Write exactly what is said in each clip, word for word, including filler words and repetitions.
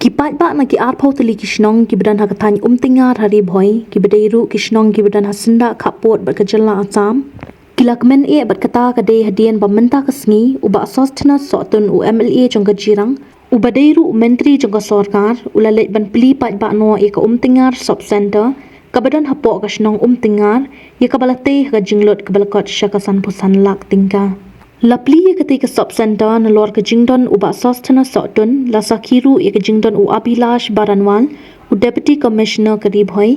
Ki paidbah na ki arphew tylli ki shnong kiba don ha ka thaiñ Umtyngngar ha Ri Bhoi, kiba dei ruh ki shnong kiba don ha syndah khappud bad ka jylla Assam, ki la kmen eh bad kata ka dei hadien ba mynta ka sngi u Bah Sosthenes Sohtun, u M L A jong ka Jirang, uba dei ruh u Myntri jong ka sorkar, u la leit ban plie paidbah noh ïa ka Umtyngngar Sub Centre kaba don hapoh ka shnong Umtyngngar, ïa kaba la tei ha ka jinglut kaba la kot sha ka sanphew san lak tyngka. La plie ïa katei ka Sub Centre nalor ka jingdon u Bah Sosthenes Sohtun, la sakhi ruh ïa ka jingdon u Abhilash Baranwal, u Deputy Commissioner ka Ri Bhoi,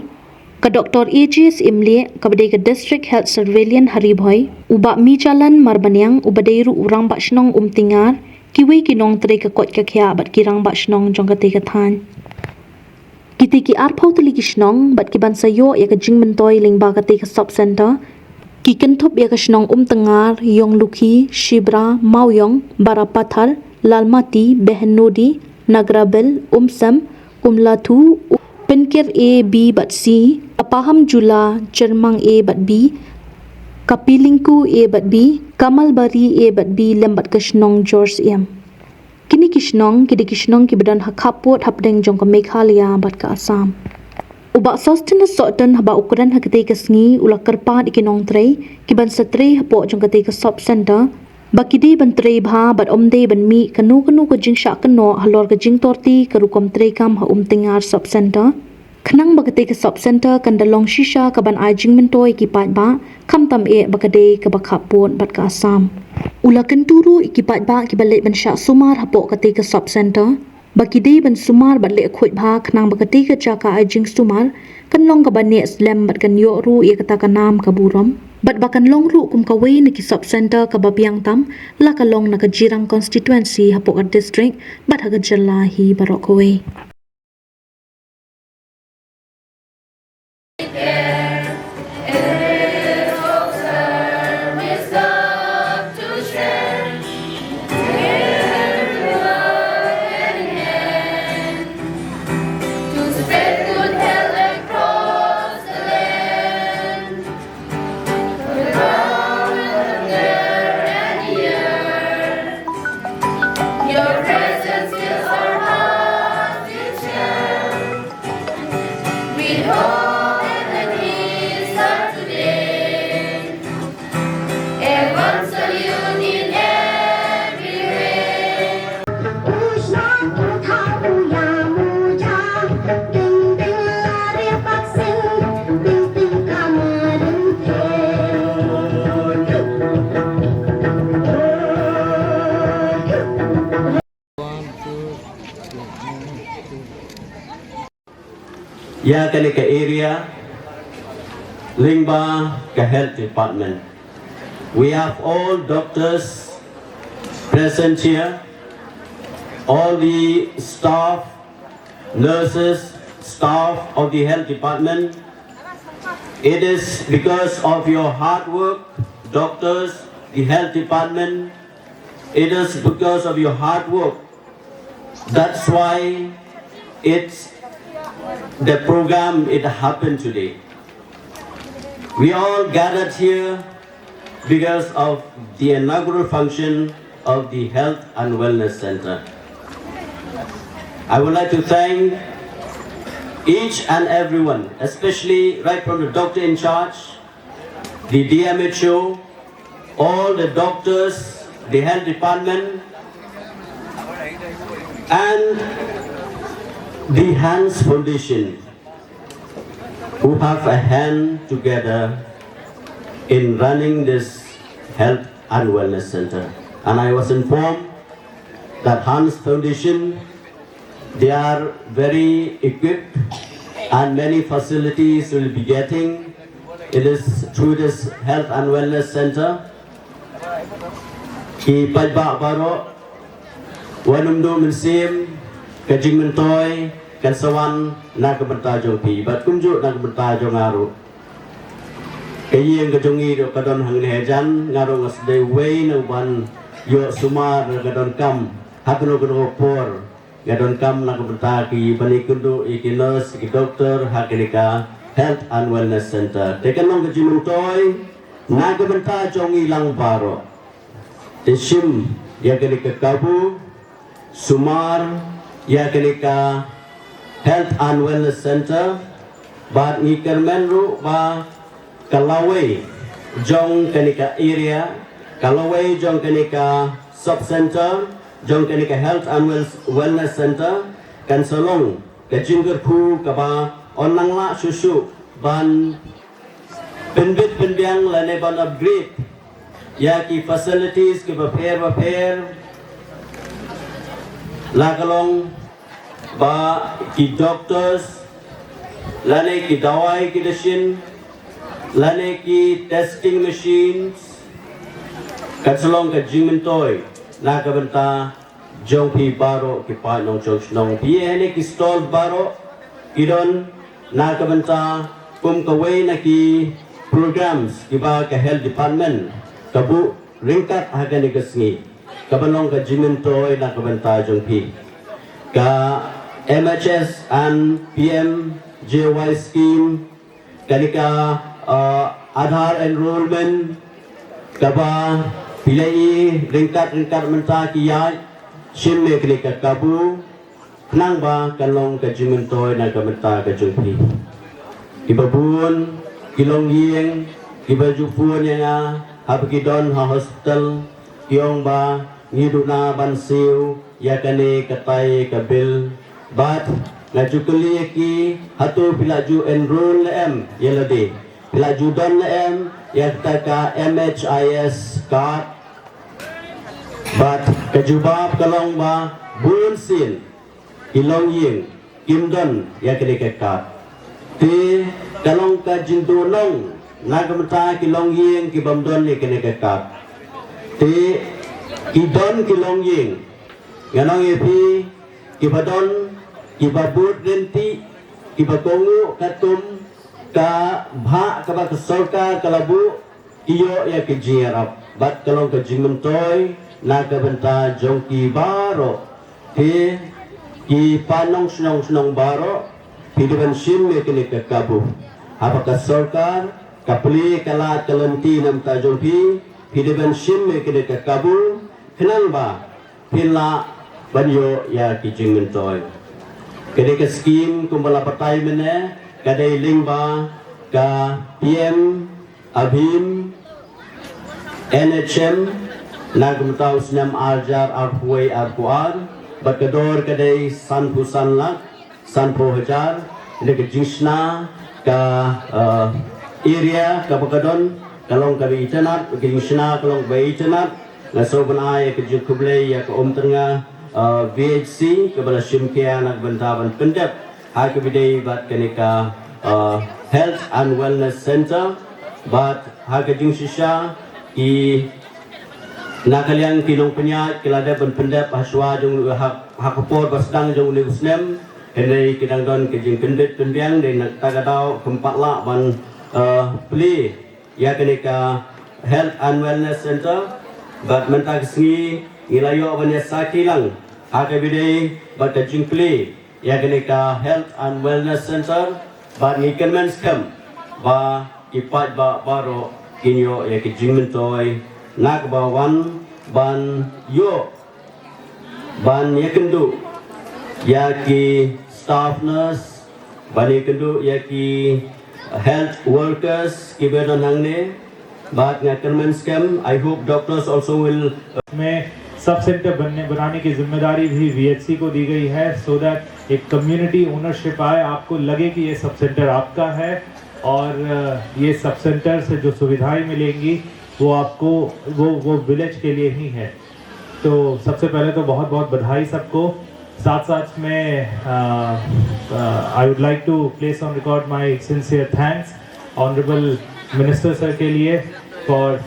ka Doctor A J Syiemlieh, kaba dei ka District Health Surveillant ha Ri Bhoi, u Bah Mijalan Marbaniang, uba dei ruh u Rangbah Shnong Umtyngngar, kiwei ki nongtrei ka koit ka khiah bad ki rangbah shnong jong katei ka thaiñ. Kitei ki arphew tylli ki shnong bad ki ban sa ïoh ïa ka jingmyntoi lyngba katei ka Sub Centre, ki kynthup ïa ka shnong Umtyngngar, Ïonglukhi, Shibra, Mawiong, Barapathar, Lalmati, Behnodi, Nagrabel, Umsem, Umlathu, Pynkir A, B bad C, Kapahamjula, Chyrmang A bad B, Kapilingku A bad B, Kamalbari A bad B, lem bad ka shnong Jorsyiam. Kine ki shnong ki dei ki shnong kiba don ha khappud hapdeng jong ka Meghalaya bad ka Assam. U Bah Sosthenes Sohtun, haba u kren ha katei ka sngi, u la kyrpad ïa ki nongtrei ki ban sa trei hapoh jong katei ka Sub Centre ba ki dei ban trei bha bad ym dei ban mih kano kano ka jingshah kynnoh halor ka jingtorti ka rukom treikam ha Umtyngngar Sub Centre, khnang ba katei ka Sub Centre kan da long shisha ka ban ai jingmyntoi ïa ki paidbah, khamtam eh ba ka dei kaba khappud bad ka Assam. U la kyntu ruh ïa ki paidbah kiba leit ban shah sumar hapoh katei ka Sub Centre ba ki dei ban sumar bad leh khuid bha, khnang ba katei ka jaka ai jingsumar kan long kaba neh slem bad kan ïoh ruh ïa kata ka nam ka burom, bad ba kan long ruh kum kawei na ki Sub Centre kaba biang tam, la ka long na ka Jirang Constituency hapoh ka district bad ha ka jylla hi baroh kawei. Your presence fills our hearts with cheer. We hope that we start today. A warm salute in every way. Ïa kane ka area lyngba ka health department. We have all doctors present here, all the staff, nurses, staff of the health department. It is because of your hard work, doctors, the health department. It is because of your hard work. That's why it's the program, it happened today. We all gathered here because of the inaugural function of the Health and Wellness Center. I would like to thank each and everyone, especially right from the doctor in charge, the D M H O, all the doctors, the health department, and the Hans Foundation, who have a hand together in running this health and wellness center. And I was informed that Hans Foundation, they are very equipped and many facilities will be getting. It is through this health and wellness center. Ki paidbah baroh, wat nym duh mynsiem, ka jingmyntoi kan sa wan na ka bynta jong phi bad kumjuh na ka bynta jong nga ruh. Ka ïing ka jong ngi ruh ka don hangne hajan, nga ruh nga sa dei uwei na u ban ïoh sumar na ka donkam ha kano kano ka por. Nga donkam na ka bynta ki ban ïakynduh ïa ki nurse, ki doktor ha kane ka health and wellness center. Te kan long ka jingmyntoi na ka bynta jong ngi lang baroh. Te shim ïa kane ka kabu, sumar, ïa kane ka Health and Wellness Center, bad ngi kyrmen ruh ba ka lawei jong kane ka area, ka lawei jong kane ka sub center, jong kane ka Health and Wel- Wellness Center, kan sa long ka jingkyrkhu kaba yn nang lah shuh shuh ban pynbit pynbiang lane ban upgrade ïa ki facilities kiba pher ba pher, la ka long ba ki doctors, lane ki dawai ki dashin, lane ki testing machines, kan sa long ka jingmyntoi na ka bynta jong phi baroh ki paid nongshong shnong. Phi ïa kine ki stall baroh ki don na ka bynta kum kawei na ki programs kiba ka health department ka buh ryngkat ha kane ka sngi, kaba long ka jingmyntoi na ka bynta jong phi. Ka M H S and P M J Y scheme, kane ka, uh, Aadhaar enrollment, kaba phi la ïohi ryngkat ryngkat mynta ki ïaid shim ïa kane ka kabu, khnang ba kan long ka jingmyntoi na ka bynta ka jong phi. Kiba bun ki longïing kiba ju phone ïa nga haba ki don ha hospital, ki ong ba ngi duna ban siew ïa kane katai ka bill. Bad nga ju kylli ïa ki, hato phi la ju enroll ne em ïa lade? Phi la ju don ne em ïa kata ka M H I S card? Bad ka jubab ka long ba bun sien ki longïing kim don ïa kane ka card. Te ka long ka jingduhnong na ka bynta ki longïing ki bym don ïa kane ka card. Te ki don ki longïing, ngan ong ïa phi, kiba don, kiba bud ryntih, kiba kohnguh katkum ka bhah kaba ka sorkar ka la buh, ki ïoh ïa ki jingïarap bad ka long ka jingmyntoi na ka bynta jong ki baroh. Te ki paid nongshong shnong baroh, phi dei ban shim ïa kane ka kabu. Haba ka sorkar ka plie ka lad ka lynti na ka bynta jong phi, phi dei ban shim ïa kane ka kabu, khnang ba phin lah ban ïoh ïa ki jingmyntoi. Kane ka skim kumba la batai mynne ka dei lyngba ka P M ABHIM N H M na ka bynta u snem ar hajar arphew wei arphew ar, bad ka dor ka dei sanphew san lak sanphew hajar. Ïa ka jingshna ka, uh, area kaba ka don ka long kaba itynnad, ka jingshna ka long kaba itynnad. Nga sngewbha ban ai ka jingkhublei ïa ka Umtyngnga, uh, V H C kaba la shim khia na ka bynta ban pyndep ha kaba ïadei bad kane ka, uh, Health and Wellness Center. Bad ha ka jingshisha ki na ka liang ki nongpynïaid ki la dep ban pyndep ha shuwa jong u, ha, ha ka por ba sdang jong une u snem. Hynrei ki dang don ka jingpynbit pynbiang, dei na kata ka daw kam pat lah ban, uh, plie ïa kane ka Health and Wellness Center. Bad mynta ka sngi ngi la ïoh ban ïa sakhi lang ha kaba ïadei bad ka jingplie ïa kane ka Health and Wellness Center, bad ngi kyrmen skhem ba ki paidbah baroh kin ïoh ïa ki jingmyntoi na kaba wan ban ïoh ban ïakynduh ïa ki staff nurse, ban ïakynduh ïa ki health workers kiba don hangne. Bad nga kyrmen skhem, I hope doctors also will, uh, में sub centre बनने बनाने की जिम्मेदारी भी वीएचसी को दी गई है, सो दैट एक कम्युनिटी ओनरशिप आए, आपको लगे कि ये सब सेंटर आपका है और अ, ये सब सेंटर से जो सुविधाएं मिलेंगी वो आपको वो वो विलेज के लिए ही है। तो सबसे पहले तो बहुत बहुत बधाई सबको। साथ साथ में I would like to place on record my sincere thanks Honorable Minister sir के लिए for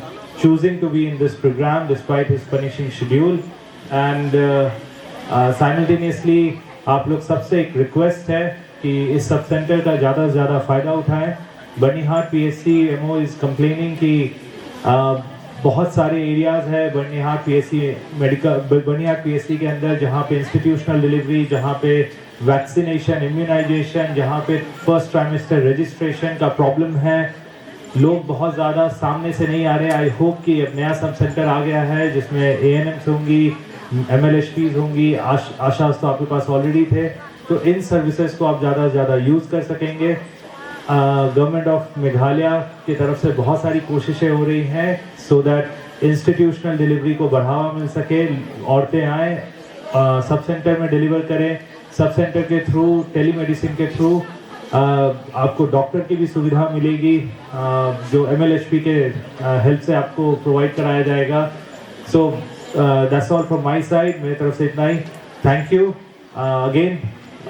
choosing to be in this program despite his punishing schedule and simultaneously आप लोग सबसे एक रिक्वेस्ट है कि इस सब सेंटर का ज़्यादा से ज़्यादा फ़ायदा उठाएं। Byrnihat PSC MO is complaining कि अ, बहुत सारे एरियाज है Byrnihat PSC medical Byrnihat PSC के अंदर जहाँ पे इंस्टीट्यूशनल डिलीवरी, जहाँ पे वैक्सीनेशन, इम्यूनाइजेशन, जहाँ पे फर्स्ट ट्राइमेस्टर रजिस्ट्रेशन का प्रॉब्लम है, लोग बहुत ज़्यादा सामने से नहीं आ रहे। आई होप कि अब नया सब सेंटर आ गया है जिसमें एएनएम्स होंगी, एम एल एच पीज होंगी, आश, आशाज तो आपके पास ऑलरेडी थे, तो इन सर्विसेज को आप ज़्यादा से ज़्यादा यूज़ कर सकेंगे। गवर्नमेंट ऑफ मेघालय की तरफ से बहुत सारी कोशिशें हो रही हैं so that institutional delivery को बढ़ावा मिल सके, औरतें आए, सब सेंटर में डिलीवर करें, सब सेंटर के थ्रू, टेलीमेडिसिन के थ्रू आपको डॉक्टर की भी सुविधा मिलेगी, जो एम एल एच पी के हेल्प से आपको प्रोवाइड कराया जाएगा। So that's all from my side, मेरी तरफ से इतना ही। थैंक यू अगेन,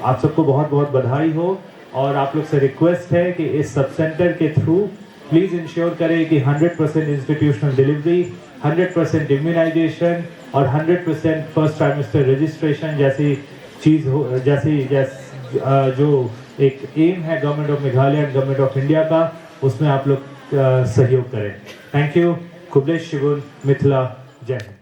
आप सबको बहुत बहुत बधाई हो, और आप लोग से रिक्वेस्ट है कि इस सब सेंटर के थ्रू प्लीज इंश्योर करें कि hundred percent institutional delivery, hundred percent immunization और hundred percent first trimester registration जैसी चीज़ हो, जैसी जैस, अ, जो एक एम है government of Meghalaya and government of India का, उसमें आप लोग अ, सहयोग करें। Thank you. खुबलेश शिबुन, मिथिला। जय हिंद।